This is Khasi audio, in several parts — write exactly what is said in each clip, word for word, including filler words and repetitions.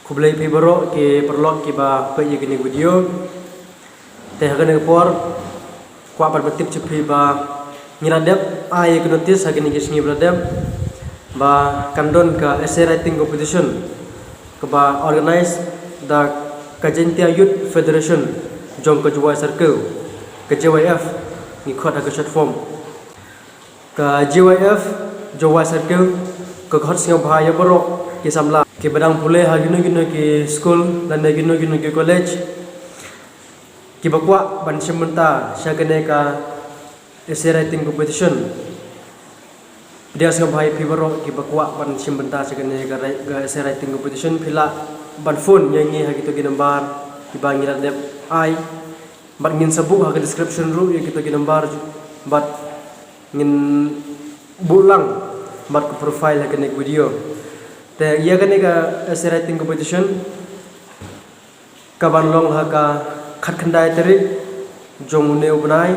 Khublei phi baroh ki paralok kiba peit ïa kane ka video. Te ha kane ka por kwah ban pyntip sha phi ba ngi la dep ai ïa ka notice ha kine ki sngi ba la dep ba kan don ka essay writing competition kaba organize da ka Jaintia Youth Federation jong ka Jowai Circle, ka J Y F ngi khot ha ka short form. Ka J Y F Jowai Circle ka khot sngewbha ïa baroh ki samla kiba dang pule ha kino kino ki skul lane kino kino ki college, kiba kwah ban shim bynta sha kane ka essay writing competition. Pdiang sngewbha ïa phi baroh kiba kwah ban shim bynta sha kane ka wri-, ka essay writing competition, phi lah ban phone ïa ngi ha kito ki nambar kiba ngi la dep ai. Bad ngin sa buh ha ka description ruh ïa kito ki nambar, bad ngin buh lang bad ka profile ha kane ka video. Te ïa kane ka essay writing competition ka ban long ha ka khatkhyndai tarik jong une u bnai,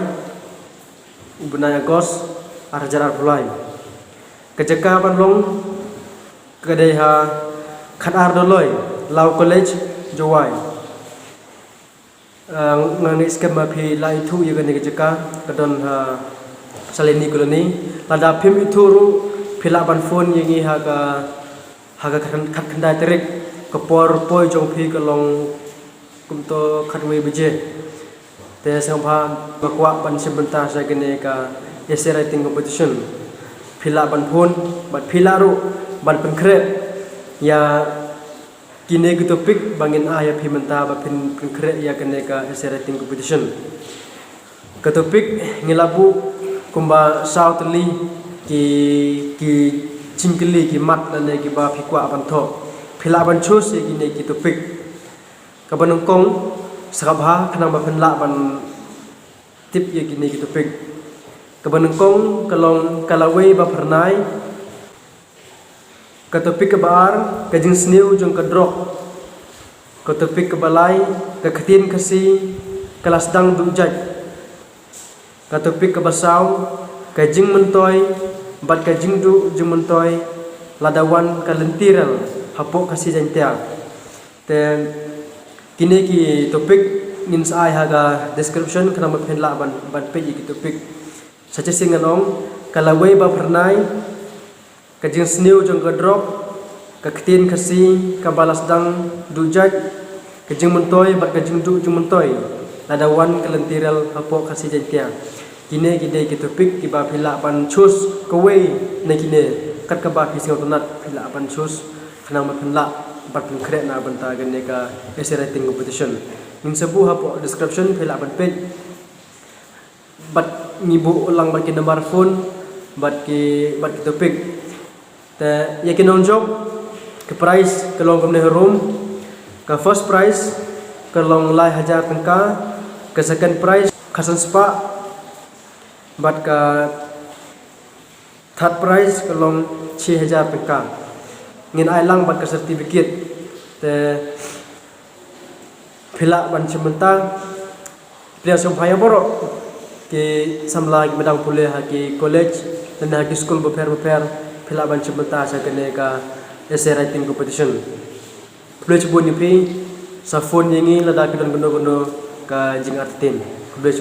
u bnai August, ar hajar arphew lai. Ka jaka ban long ka dei ha khatar Doloi, Law College, Jowai. Ah, nga ngeit skhem ba phi la ithuh ïa kane ka jaka, ka don ha Salini Colony. Lada phim ithuh ruh phi lah ban phone ïa ngi ha ka, ha ka khat-, khatkhyndai tarik, ka por poi jong phi ka long kumto khatwei baje. Te sngewbha ba kwah ban shim bynta sha kane ka essay writing competition, phi lah ban phone bad phi lah ruh ban pynkhreh ïa kine ki topic ba ngin ai ïa phi mynta ba phin pynkhreh ïa kane ka essay writing competition. Ka topic ngi la buh kumba saw tylli ki, ki jingkylli, ki mat lane kiba phi kwah ban thoh. Phi lah ban choose ïa kine ki topic. Kaba nyngkong, sa kaba khnang ba phin lah ban tip ïa kine ki topic. Kaba nyngkong ka long ka lawei ba phyrnai. Ka topic kaba ar, ka jingsniew jong ka drok. Ka topic kaba lai, ka ktien Khasi ka la sdang duh jait. Ka topic kaba saw, ka jingmyntoi bad ka jingduh jingmyntoi lada wan ka lynti rel hapoh Khasi Jaiñtia. Te kine ki topic ngin sa ai ha ka description, khnang ba phin lah ban, ban peit ïa ki topic. Sa shisien ngan ong, ka lawei ba phyrnai, ka jingsniew jong ka drok, ka ktien Khasi kaba la sdang duh jait, ka jingmyntoi bad ka jingduh jingmyntoi lada wan ka lynti rel hapoh Khasi Jaiñtia. Kine ki dei ki topic kiba phi lah ban choose kawei na kine, kat kaba phi sngewtynnat phi lah ban choose, khnang ba phin lah ban pynkhreh na bynta kane ka essay writing competition. Ngin sa buh hapoh description, phi lah ban peit. Bad ngi buh lang bad ki number phone bad ki, bad ki topic. Te ïa ki nongjop, ka prize ka long kumne harum. Ka first prize ka long lai hajar tyngka, ka second prize khatsan spah, bad ka third prize ka long shi hajar tyngka. Ngin ai lang bad ka certificate. Te phi lah ban shim bynta. Pdiang sngewbha ïa baroh ki samla kiba dang pule ha ki college lane ha ki skul bapher bapher, phi lah ban shim bynta sha kane ka essay writing competition. Khublei shibun ïa phi. Sa phone ïa ngi lada phi don kano kano ka jingartatien. Khublei.